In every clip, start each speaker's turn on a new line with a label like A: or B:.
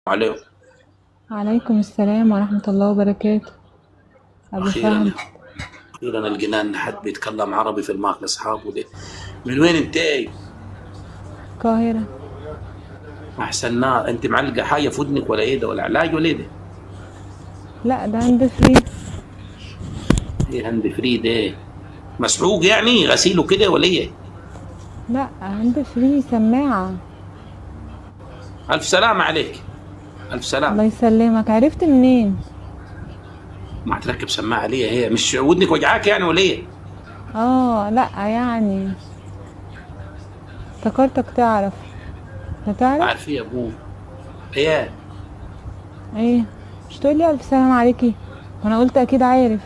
A: عليكم.
B: عليكم السلام ورحمة الله وبركاته. أبو
A: اخيرا
B: فهد.
A: اخيرا لقينا ان حد بيتكلم عربي في الماك لاصحابه ده. من وين انت؟
B: القاهرة.
A: احسن. انت معلقه حاجة في ودنك ولا ايه ده، ولا علاج ولا ايه ده؟
B: لا، ده hand free.
A: ايه hand free ده؟ مسحوق يعني غسيله كده ولا ايه؟
B: لا، hand free سماعة.
A: الف سلامه عليك. الف
B: الله
A: سلامه.
B: يسلمك، عرفت منين؟
A: ما هتركب سماعه ليه؟ هي مش ودنك وجعاك يعني ولا ايه؟
B: اه لا، يعني افتكرتك تعرف. هتعرف؟
A: عارف ايه يا ابوه؟ ايه؟
B: ايه؟ مش تقولي ألف سلامة عليكي؟ وانا قلت اكيد عارف.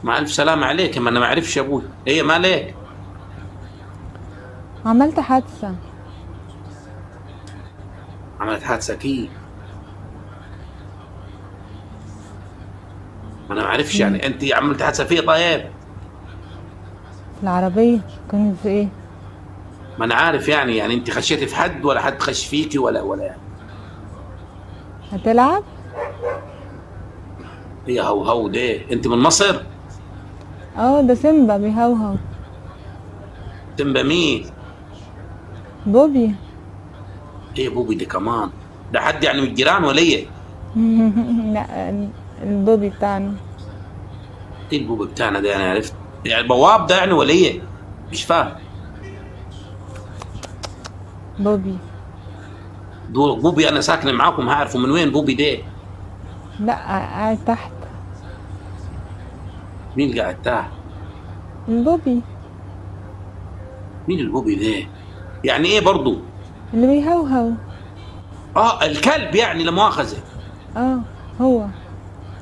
A: مع الف سلامه عليك، ما انا ما اعرفش يا ابوي. ايه مالك؟
B: عملت حادثة.
A: عملت حادثه كي؟ ما انا ما اعرفش يعني انت عملت حادثه فيه؟ طيب
B: في العربية. كنت في ايه؟
A: ما انا عارف يعني انت خشيتي في حد ولا حد خش فيكي ولا يعني؟
B: هتلعب؟
A: هي هو هو ده. انت من مصر؟
B: اه، ده سيمبا بيهوهو.
A: تنبى مين؟
B: بوبي.
A: ايه بوبي ده كمان؟ ده حد يعني من الجيران ولا ايه؟
B: لا، البوبي بتاعنا.
A: ايه البوبي بتاعنا ده؟ يعني عرفت يعني بواب ده يعني ولا ايه؟ مش فاهم.
B: بوبي.
A: دول بوبي انا ساكن معاكم، هعرفوا من وين بوبي ده؟
B: لا، قاعد تحت.
A: مين اللي قاعد تحت؟
B: البوبي.
A: مين البوبي ده؟ يعني ايه برضو؟
B: اللي بيهوهو.
A: اه الكلب يعني، لا مؤاخذة.
B: اه، هو.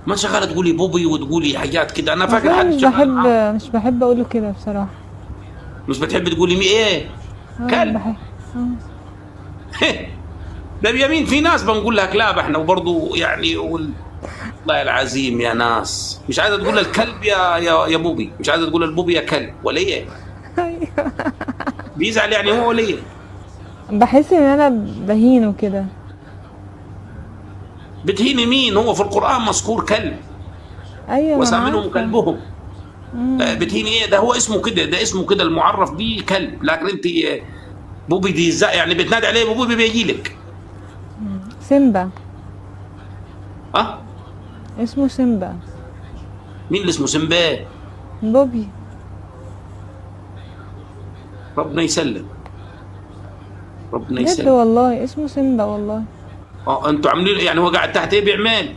A: ما شغالة تقولي بوبي وتقولي حاجات كده، انا
B: اصل
A: فاكر
B: انا
A: حد
B: مش
A: شغال
B: بحب
A: معاكم.
B: مش بحب اقوله كده بصراحة.
A: مش بتحب تقولي مي ايه؟
B: اه
A: كلب.
B: بحب. اه.
A: ده بيمين في ناس بنقول لها كلاب احنا، وبرضه يعني والله العظيم يا ناس مش عايزه تقول الكلب يا يا يا بوبي، مش عايزه تقول البوبي يا كلب ولا ايه؟
B: أيوة.
A: بيزعل يعني هو ولا ايه؟
B: بحس ان انا بهينه كده.
A: بتهيني مين؟ هو في القران مذكور كلب.
B: ايوه، ما انا
A: وثامنهم
B: عارفة.
A: كلبهم. بتهيني ايه؟ ده هو اسمه كده، ده اسمه كده المعرف بيه كلب، لكن انت بوبي دي يعني بتنادي عليه بوبي بيجي لك.
B: سيمبا.
A: اه
B: اسمه سيمبا.
A: مين اللي اسمه سيمبا؟
B: بوبي.
A: ربنا يسلم. ربنا
B: جد
A: يسلم.
B: والله اسمه سيمبا والله.
A: اه انتوا عاملين يعني هو قاعد تحت ايه بيعمل؟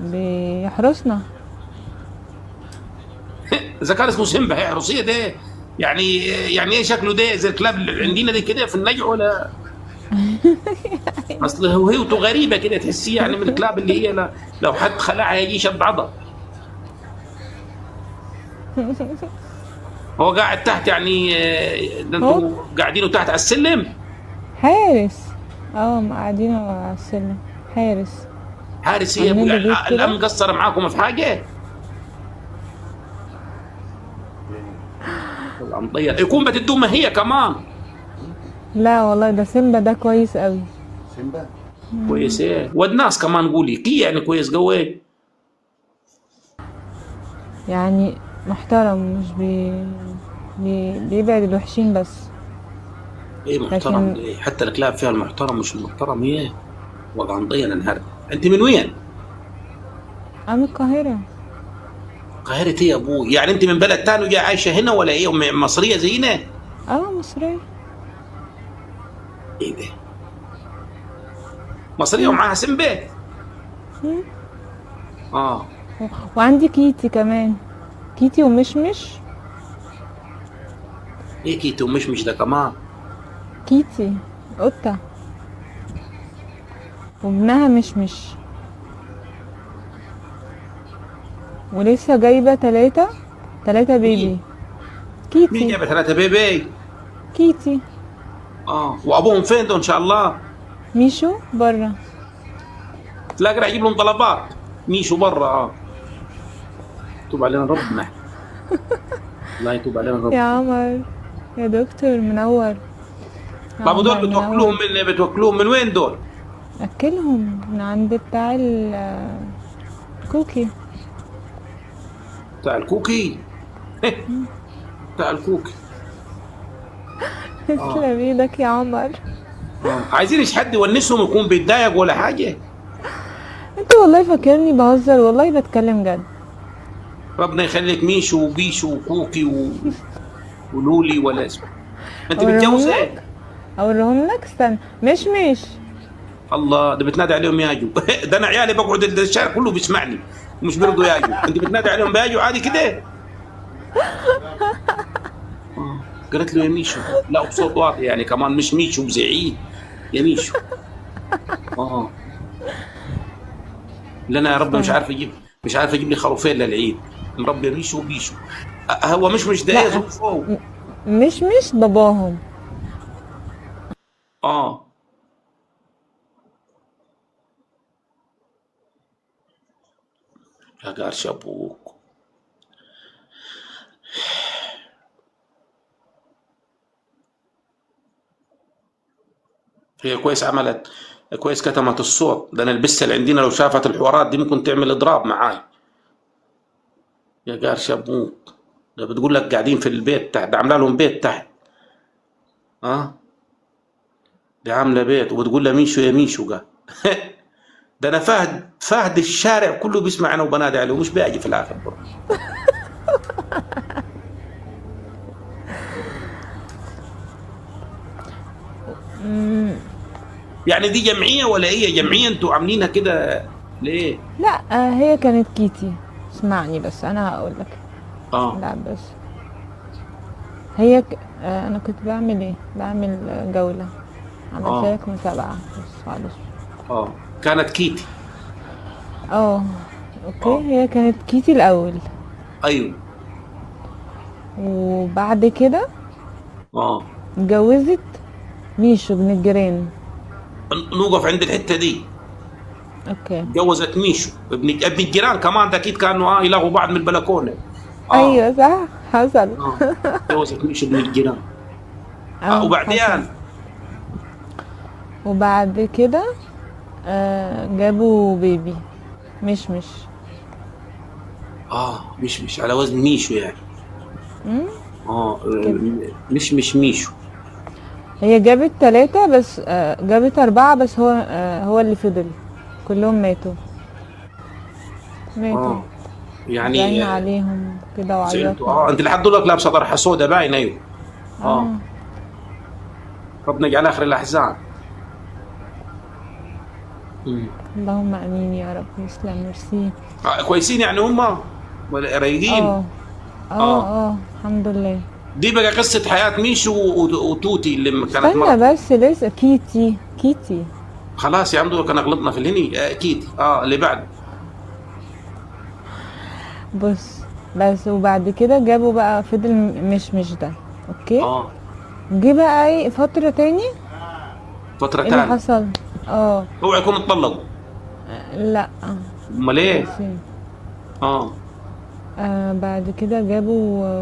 B: بيحرسنا.
A: اذا كان اسمه سيمبا هي حرسيه ده يعني ايه شكله ده؟ زي الكلاب اللي عندنا دي كده في النجع ولا؟ اصل هويته غريبة كده، تحسيه يعني من الكلاب اللي هي لو حد خلعها يجي شد عضل. هو قاعد تحت يعني، ده انتوا قاعدينه تحت على السلم؟
B: حارس. قاعدين على السلم. حارس.
A: حارس ايه يا ابوي؟
B: عاملين له بيت كده.
A: الامن قصر معاكم في حاجة؟ والله مطير يكون بتدوم هي كمان.
B: لا والله ده سيمبا ده كويس قوي.
C: سيمبا
A: كويس ايه؟ والناس كمان قولي كي يعني كويس قوي.
B: يعني محترم، مش بيبعد الوحشين بس.
A: ايه محترم
B: لكن
A: ايه؟ حتى الكلاب فيها المحترم مش المحترم. ايه وضع مطير النهارده. انت من وين؟
B: انا من القاهرة.
A: القاهرة ايه يا ابوي؟ يعني انت من بلد ثاني وجاي عايشة هنا ولا ايه؟ مصرية زينا؟
B: اه مصرية.
A: ايه ده؟ مصرية ومعاها سمبا؟ اه.
B: وعندي كيتي كمان. كيتي ومشمش.
A: ايه كيتي ومشمش ده كمان؟
B: كيتي قطة وابنها مشمش، ولسه جايبة تلاتة بيبي.
A: مين؟
B: كيتي.
A: مين جايبة 3 بيبي؟
B: كيتي.
A: وابوهم فين ده ان شاء الله؟
B: ميشو برا.
A: تلاقي راح يجيب لهم طلبات. ميشو برا. يتوب علينا ربنا. الله يتوب علينا ربنا.
B: يا عمر يا دكتور منور.
A: طب دول بتوكلوهم من وين دول؟
B: اكلهم من عند بتاع الكوكي.
A: بتاع الكوكي. بتاع الكوكي. اه.
B: تسلم ايدك يا عمر.
A: اه، عايزين حد يونسهم يكون بيتضايق ولا حاجة.
B: انت والله فاكرني بهزر، والله بتكلم جد.
A: ربنا يخليك ميشو وبيشو وكوكي ولولي ولا اسمه. انت
B: اوريهم
A: متجوزة ايه؟
B: لك، اوريهم لك، استنى. مش مش
A: الله، ده بتنادي عليهم ياجو. ده انا عيالي بقعد الشارع كله بيسمعني ومش بيرضوا ياجو، انت بتنادي عليهم بياجو عادي كده؟ قالت له يا ميشو، لا وبصوت واطي يعني كمان، مش ميشو بزعيق، يا ميشو. لا انا يا رب مش
B: استنى.
A: عارف اجيب، مش عارف اجيب لي خروفين للعيد، مربي ميشو وبيشو. هو مش ده ايه
B: لا
A: ظروفه؟
B: مش باباهم.
A: يا قارش ابوك. هي كويس عملت، كويس كتمت الصوت، ده انا البسه اللي عندنا لو شافت الحوارات دي ممكن تعمل اضراب معاي. يا قارش ابوك، ده بتقول لك قاعدين في البيت تحت، ده عامله لهم بيت تحت. دي عامله بيت وبتقول لها ميشو يا ميشو قال. ده انا فهد الشارع كله بيسمع انا وبنادي عليه ومش بيجي في الاخر برضه. يعني دي جمعية ولا ايه؟ جمعية انتوا عاملينها كده ليه؟
B: لا هي كانت كيتي. اسمعني بس انا هقول لك. لا بس هي انا كنت بعمل ايه؟ بعمل جولة، عملت لك مسابقة بس معلش.
A: كانت كيتي.
B: okay. هي كانت كيتي الاول.
A: ايوه.
B: وبعد كده اتجوزت ميشو ابن الجيران.
A: نوقف عند الحتة دي.
B: okay.
A: اتجوزت ميشو ابن الجيران كمان، ده اكيد كانوا يلاقوا بعض من البلكونه.
B: ايوه صح، حصل.
A: اتجوزت ميشو ابن الجيران. وبعدين؟
B: حصل. وبعد كده جابوا baby مش مش.
A: مش على وزن ميشو يعني.
B: كده.
A: مش ميشو.
B: هي جابت 3 بس، جابت 4 بس، هو اللي فضل، كلهم ماتوا. ماتوا.
A: يعني
B: زعلنا عليهم كده وعيطنا.
A: زعلتوا. انت لحد دلوقتي لابسه طرحه سودا باين. ايوه. ربنا يجعل اخر الاحزان.
B: اللهم امين يا رب. يسلم. ميرسي.
A: كويسين يعني هم ولا رايقين؟
B: الحمد لله.
A: دي بقى قصة حياة ميشو وتوتي اللي كانت
B: استنى
A: مرة.
B: بس لسه كيتي. كيتي.
A: خلاص يا عم كان غلطنا في الهني. كيتي. اللي بعد.
B: بص بس وبعد كده جابوا بقى فضل مش ده. okay. جه بقى ايه فترة تاني؟
A: فترة
B: ايه اللي
A: تاني.
B: حصل؟
A: اوعى يكونوا اتطلقوا.
B: لا.
A: امال ايه؟
B: ماشي. بعد كده جابوا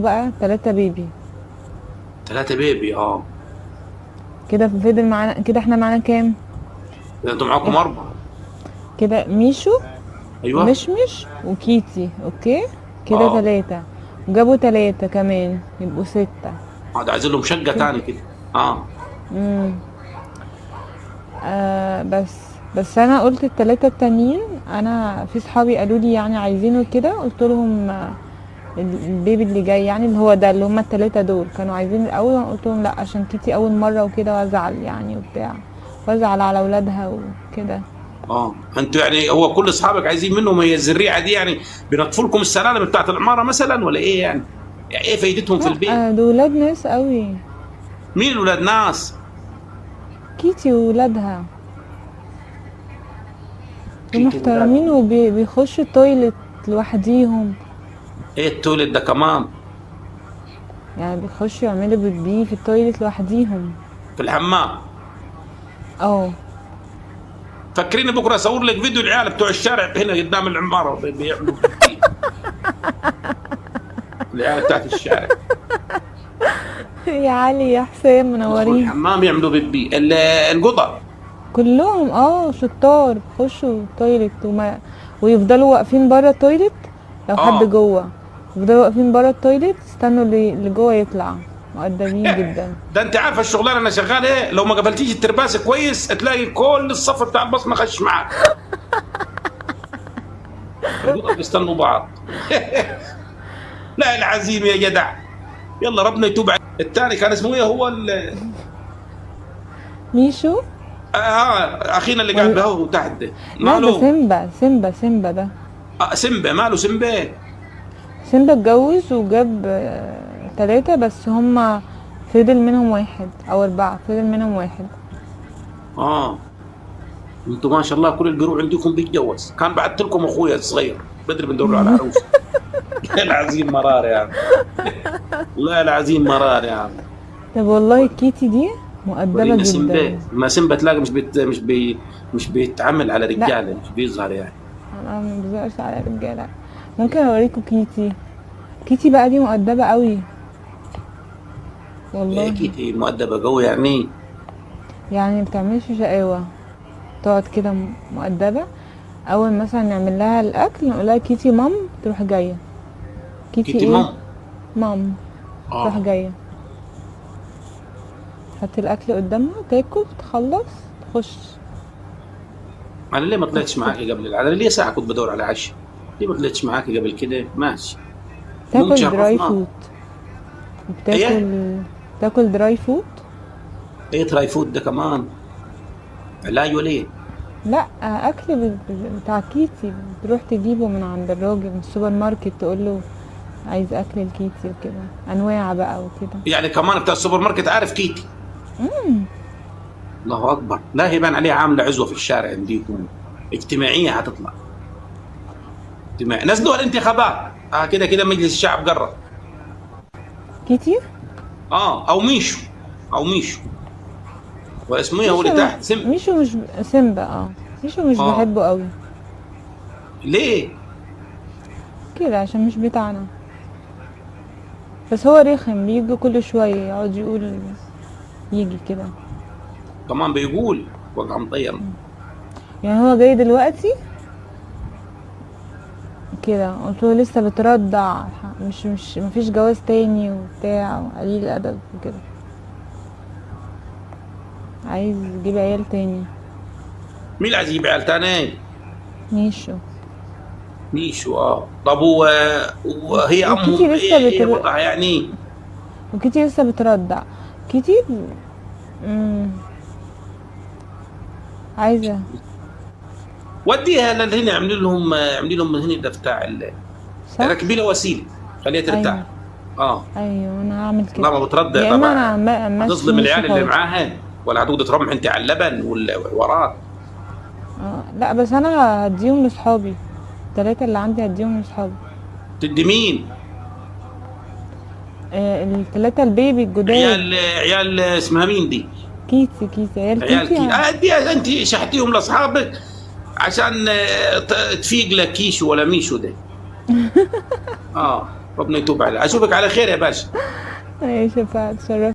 B: بقى 3 baby.
A: 3 baby.
B: كده فضل معانا، كده احنا معانا كام؟
A: ده انتوا معاكم 4.
B: كده ميشو. مشمش وكيتي. okay؟ كده 3. وجابوا 3 كمان يبقوا 6.
A: ده عايزين لهم شقة تاني كده.
B: بس أنا قلت التلاتة التانيين، أنا في صحابي قالوا لي عايزينه كده، قلت لهم البيبي اللي جاي اللي هو ده اللي هم التلاتة دول كانوا عايزين الأول، وأنا قلت لهم لأ عشان كيتي أول مرة وكده، وأزعل وأزعل على أولادها وكده.
A: انتوا هو كل أصحابك عايزين منهم هي الزريعة دي، بينطفوا لكم السلالم بتاعت العمارة مثلاً ولا إيه يعني؟ يعني إيه فايدتهم في
B: لا،
A: البيت؟
B: دول ولاد ناس قوي.
A: مين ولاد ناس؟
B: كيتي وولادها.
A: كيتي
B: محترمين وبيخشوا ال toilet لوحديهم.
A: ايه ال toilet ده كمان؟
B: بيخشوا يعملوا بيبي في ال toilet لوحديهم.
A: في الحمام؟ فكريني بكره اصور لك فيديو العيال بتوع الشارع هنا قدام العمارة بيعملوا بيبي. العيال بتاعت الشارع.
B: يا علي يا حسام
A: يدخلوا
B: منورين.
A: الحمام يعملوا بيبي. القطط
B: كلهم اه شطار، بيخشوا ال toilet ويفضلوا واقفين بره ال toilet لو حد
A: اه.
B: جوه، يفضلوا واقفين بره ال toilet يستنوا اللي جوه يطلع. مؤدبين جدا.
A: ده انت عارف الشغلانة انا شغال ايه، لو ما قفلتيش الترباس كويس تلاقي كل الصف بتاع البصمة خش معاك. القطط بيستنوا بعض. لا العزيم يا جدع، يلا ربنا يتوب عليك. الثاني كان اسمه ايه هو
B: ميشو.
A: اخينا اللي قاعد
B: ولا
A: بهو تحت ده
B: لا ده
A: ماله؟
B: سيمبا، سيمبا سيمبا ده.
A: سيمبا ماله سيمبا؟
B: سيمبا اتجوز وجاب 3، بس هما فضل منهم واحد او 4، فضل منهم واحد.
A: انتوا ما شاء الله كل اللي بيروح عندكم بيتجوز. كان بعثت لكم اخويا الصغير بدري بندور له على عروس. العظيم مرار يا عم، والله العظيم مرار يا عم.
B: طب والله كيتي دي مؤدبة
A: ورينا
B: جدا.
A: سيمبا، ما سيمبا تلاقي مش بيتعامل على
B: لا.
A: رجاله، مش بيظهر يعني.
B: انا ما بيظهرش على رجاله. ممكن اوريكم كيتي. كيتي بقى دي مؤدبة قوي والله.
A: إيه كيتي مؤدبة قوي يعني؟
B: يعني ما بتعملش شقاوة، تقعد كده مؤدبة. أول مثلا نعمل لها الأكل نقول لها كيتي مام، تروح جاية. كيتي
A: كيتي
B: إيه؟
A: مام.
B: مام. تروح جاية. تحط الأكل قدامها، تاكل، تخلص، تخش.
A: أنا ليه ما طلعتش معاكي قبل أنا ليه ساعة كنت بدور على عشاء؟ ليه ما طلعتش معاكي قبل كده؟ ماشي.
B: تاكل
A: ممكن
B: dry
A: عرفنا.
B: food.
A: إيه؟
B: تاكل dry food.
A: إيه dry food ده كمان؟ علاج ولا إيه؟
B: لا، أكل بتاع كيتي، بتروح تجيبه من عند الراجل من السوبر ماركت، تقول له عايز أكل الكيتي وكده، أنواع بقى وكده.
A: يعني كمان بتاع السوبر ماركت عارف كيتي؟ الله أكبر. لا هي بان عليها عاملة عزوة في الشارع عنديكم، اجتماعية هتطلع. اجتماعية. نزلوها الانتخابات. كده كده مجلس الشعب قرر.
B: كيتي؟
A: أو ميشو، أو ميشو. واسمه إيه هو اللي تحت؟ سيمبا.
B: ميشو مش سيمبا. ميشو مش بحبه قوي.
A: ليه؟
B: كده عشان مش بتاعنا، بس هو رخم، بيجي كل شوية يقعد يقول، يجي كده.
A: كمان بيقول وقع مطير.
B: يعني هو جاي دلوقتي كده، قلت له لسه بترضع، مش مفيش جواز تاني وبتاع، وقليل الادب وكده، عايز يجيب عيال تاني.
A: مين اللي عايز يجيب عيال تاني؟
B: ميشو.
A: ميشو. طب وهي امه
B: وكيتي لسه
A: ايه وضعها يعني؟
B: وكيتي لسه بترضع. كيتي عايزه
A: وديها لهنا، اعملي لهم من هنا ده بتاع ركبي لها وسيلة خليها ترتاح.
B: أيوة. ايوه انا هعمل كده.
A: لا ما بترضع
B: يا اما
A: طبعا.
B: انا عمال
A: هتظلم
B: ماشي
A: العيال اللي
B: خالص.
A: معاها، ولا هتقعد ترمح انت على اللبن والحوارات.
B: لا بس انا هديهم لاصحابي، الثلاثة اللي عندي هديهم لاصحابي.
A: تدي مين؟
B: الثلاثة البيبي الجداد.
A: عيال اسمها مين دي؟
B: كيتي، كيتي، عيال
A: عيال
B: كيتي.
A: كيتي. اديها انت شحتيهم لاصحابك عشان تفيق لك كيشو ولا ميشو ده. ربنا يتوب عليك. اشوفك على خير يا باشا.
B: ماشي يا فهد، شرفت.